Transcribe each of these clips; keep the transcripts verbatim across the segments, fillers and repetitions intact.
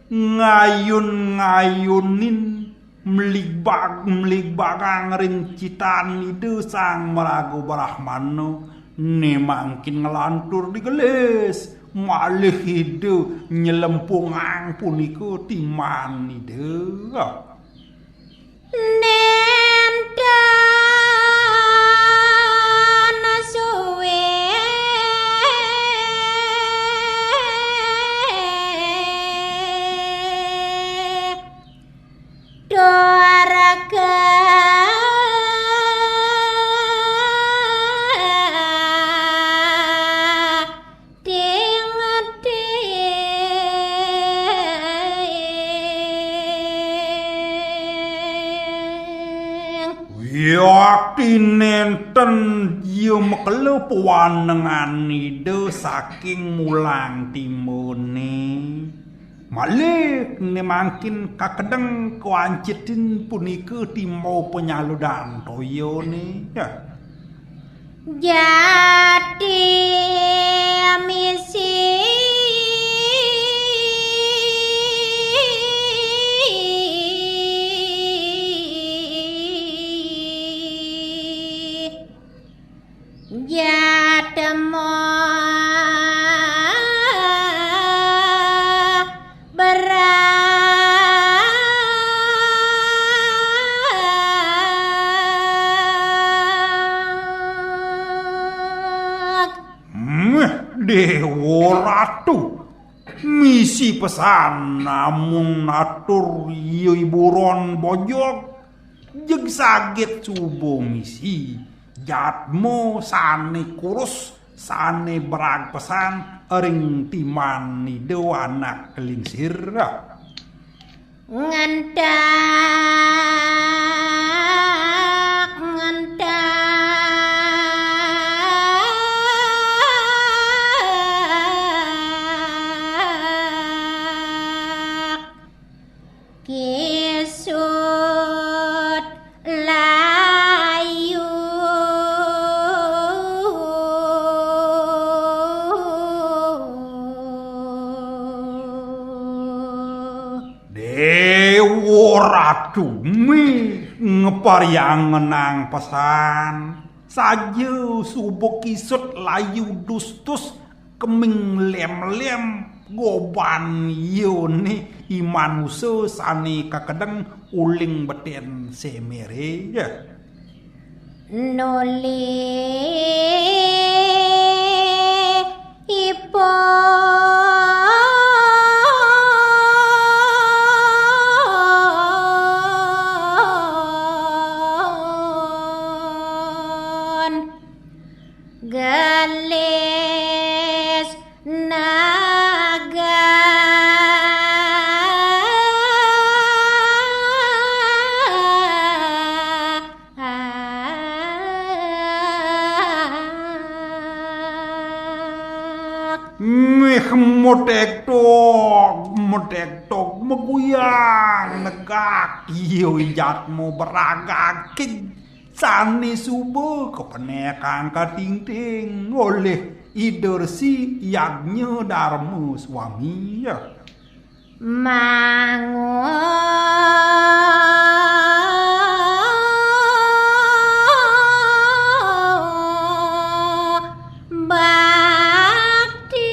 Ngayun-ngayunin, mligbag-mligbagang ring citan Ida Sang Maraga Brahmana, né mangkin nglantur di gelis, malih Ida nylempungang punika timan Ida. Nénten suwé duraga ding-ding. Wiakti nénten ya makelo pawanengan Ida saking mulang timuné. Malih né mangkin kakedeng kawancitin punika timba panyaludan toyané. Ya. Jati misi. Jatmo berag. Méh, Déwa Ratu, misi pesan namung natur iya i buron bojog, jeg sagét suba misi jatma sané kurus, sané berag pesan ring timan Ida Anak Lingsir. Ngentak, ngentak. Kisut layu. Déwa Ratu, méh, ngapariangenang pesan. Saja suba kisut layu dustus, keming lem-lem, goban yané i manusa sané kakedeng uling betén semere. Ya. Nuli ipun gelis naga. Méh, metektok, metektok, meguyang negak, iya i jatma beragaging sané suba kapenekang katingting olih Ida Resi Yadnya Darma Swami. Mangun bakti.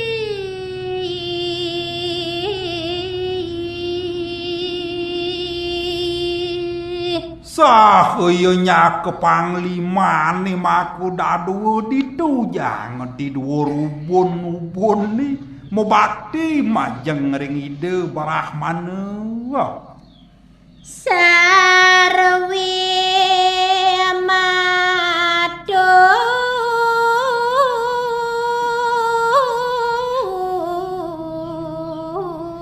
Saha ya nyaka panglimané maka dadua ditu jang di duur ubun-ubun ni mabakti majeng ring Ida Brahmana. Sarwi